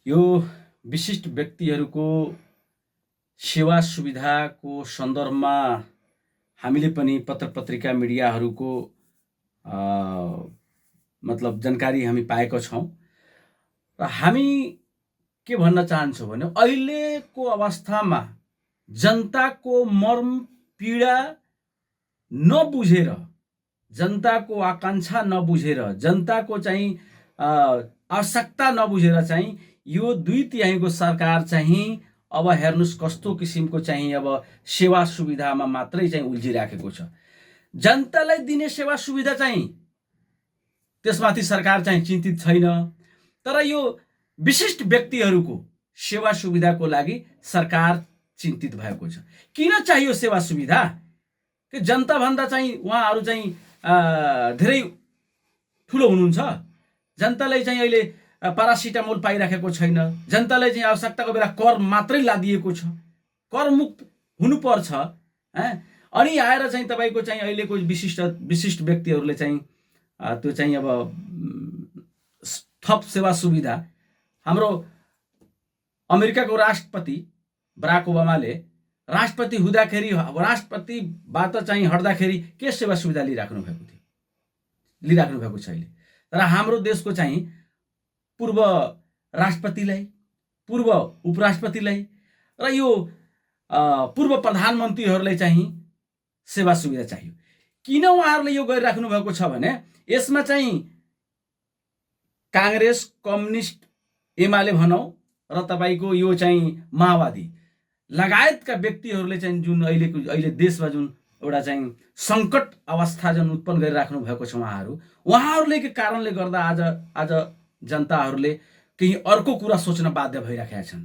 यो विशिष्ट व्यक्तिहरूको सेवा सुविधाको सन्दर्भमा हामीले पनि पत्र पत्रिका मिडियाहरूको मतलब जानकारी हामी पाएको छौँ र हामी के भन्न चाहन्छौँ भने अहिलेको अवस्थामा जनताको मर्म पीडा नबुझेर, जनताको आकांक्षा नबुझेर, जनताको चाहिँ आवश्यकता नबुझेर चाहिँ यो 2/3 सरकार चाहिँ अब हेर्नुस् कस्तो किसिमको चाहिँ अब सेवा सुविधामा मात्रै चाहिँ उल्झिराखेको छ। जनतालाई दिने सेवा सुविधा चाहिँ त्यसमाथि सरकार चाहिँ चिन्तित छैन, तर यो विशिष्ट व्यक्तिहरूको सेवा सुविधाको लागि सरकार चिन्तित भएको छ। किन चाहियो सेवा सुविधा? कि जनता भन्दा चाहिँ उहाँहरू चाहिँ धेरै ठुलो हुनुहुन्छ। जनतालाई चाहिँ अहिले पारासिटामोल पाइराखेको छैन। जनतालाई चाहिँ आवश्यकताको बेला कर मात्रै लादिएको छ, कर मुक्त हुनुपर्छ। अनि आएर चाहिँ तपाईँको चाहिँ अहिलेको विशिष्ट व्यक्तिहरूले चाहिँ त्यो चाहिँ अब थप सेवा सुविधा हाम्रो अमेरिकाको राष्ट्रपति बराक ओबामाले राष्ट्रपति हुँदाखेरि राष्ट्रपतिबाट चाहिँ हट्दाखेरि के सेवा सुविधा लिइराख्नु भएको छ अहिले। तर हाम्रो देशको चाहिँ पूर्व राष्ट्रपतिलाई, पूर्व उपराष्ट्रपतिलाई र यो पूर्व प्रधानमन्त्रीहरूलाई चाहिँ सेवा सुविधा चाहियो। किन उहाँहरूले यो गरिराख्नु भएको छ भने यसमा चाहिँ कांग्रेस, कम्युनिस्ट, एमाले भनौँ र तपाईँको यो चाहिँ माओवादी लगायतका व्यक्तिहरूले चाहिँ जुन अहिले देशमा जुन एउटा चाहिँ सङ्कट अवस्था जुन उत्पन्न गरिराख्नु भएको छ उहाँहरूले के कारणले गर्दा आज जनताहरूले केही अर्को कुरा सोच्न बाध्य भइराखेका छन्,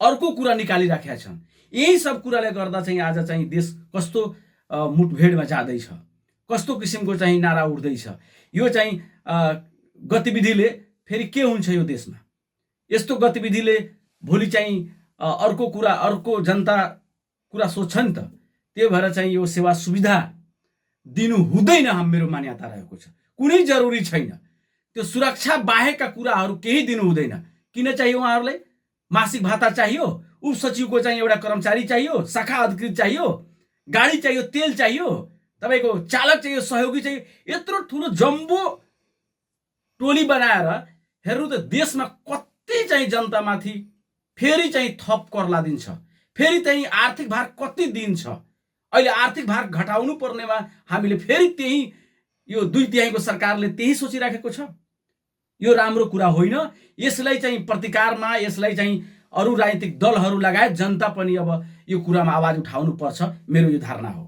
अर्को कुरा निकालिराखेका छन्। यही सब कुराले गर्दा चाहिँ आज चाहिँ देश कस्तो मुठभेडमा जाँदैछ, कस्तो किसिमको चाहिँ नारा उठ्दैछ। यो चाहिँ गतिविधिले फेरि के हुन्छ यो देशमा? यस्तो गतिविधिले भोलि चाहिँ अर्को जनता कुरा सोध्छ नि त। त्यही भएर चाहिँ यो सेवा सुविधा दिनु हुँदैन मेरो मान्यता रहेको छ। कुनै जरुरी छैन, त्यो सुरक्षा बाहेकका कुराहरू केही दिनु हुँदैन। किन चाहियो उहाँहरूलाई? मासिक भत्ता चाहियो, उपसचिवको चाहिँ एउटा कर्मचारी चाहियो, शाखा अधिकृत चाहियो, गाडी चाहियो, तेल चाहियो, तपाईँको चालक चाहियो, सहयोगी चाहियो। यत्रो ठुलो जम्बो टोली बनाएर हेर्नु त देशमा कति चाहिँ जनतामाथि फेरि चाहिँ थप कर लादिन्छ, फेरि चाहिँ आर्थिक भार कति दिन्छ। अहिले आर्थिक भार घटाउनु पर्नेमा हामीले फेरि त्यही यो 2/3 सरकारले त्यही सोचिराखेको छ। यो राम्रो कुरा होइन। यसलाई चाहिँ प्रतिकारमा यसलाई चाहिँ अरू राजनीतिक दलहरू लगायत जनता पनि अब यो कुरामा आवाज उठाउनु पर्छ, मेरो यो धारणा हो।